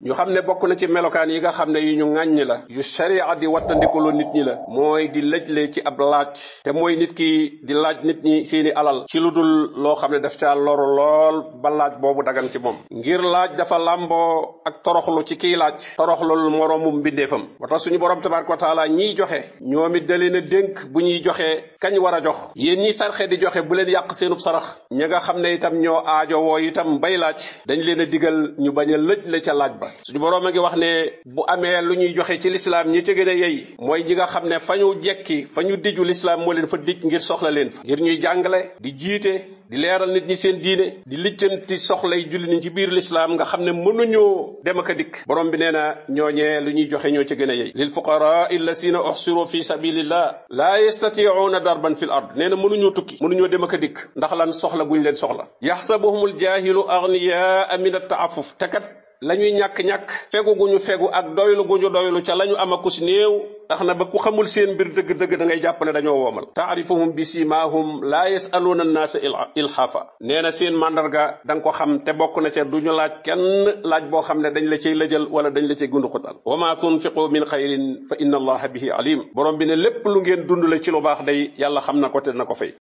ñu xam ne bokk na ci melokaan yi nga xam ne yi ñu ŋàññ la yu sharia di wattandikuloo nit ñi la mooy di lëjle ci ab laaj te mooy nit ki di laaj nit ñi seeni alal ci lu dul loo xam ne daf caa loru lool ba laaj boobu dagan ci moom ngir laaj dafa làmboo ak toroxlu ci kiy laaj toroxlul moroomum mbindeefam moo tax suñu borom tabaraka wa taala ñiy joxe ñoom it da leen a dénk bu ñuy joxe kañ war a jox yéen ñi sarxe di joxe bu leen yàq seenub sarax ñi nga xam ne itam ñoo aajo woo itam bay laaj dañ leen a digal ñu bañ a lëj la ca laaj ba suñu borom a ngi wax ne bu amee lu ñuy joxe ci lislaam ñi ci gën a yey mooy ñi nga xam ne fa ñu jekki fa ñu diju lislaam moo leen fa dij ngir soxla leen fa ngir ñuy jàngale di jiite di leeral nit ñi seen diine di lijjanti soxlay julli ni ci biir lislaam nga xam ne mënuñoo dem ak a dikk borom bi nee na ñooñee lu ñuy joxe ñoo ci gën a yey lil fuqaraa allasina uhsiru fi sabilillah laa yastati'una darban fil ard nee na mënuñoo tukki mënuñoo dem ak a dikk ndax lan soxla buñ leen soxla yaxsabuhumul jaahilu aghniyaa min at-ta'affuf te kat la ñuy ñàkk-ñàkk fegu gu ñu fegu ak doylu gu ñu doylu ca la ñu am akus néew tax na ba ku xamul seen mbir dëgg-dëgg da ngay jàpp ne dañoo woomal taarifuhum bi simaahum laa yasaluuna annaasa ilhaafa nee na seen màndarga da nga ko xam te bokk na ca du ñu laaj kenn laaj boo xam ne dañ la cay lëjal wala dañ la cay gunduxutal wa ma tunfiqu min xayrin fa inna allaha bihi alim borom bi ne lépp lu ngeen dund la ci lu baax day yàlla xam na ko te na ko fay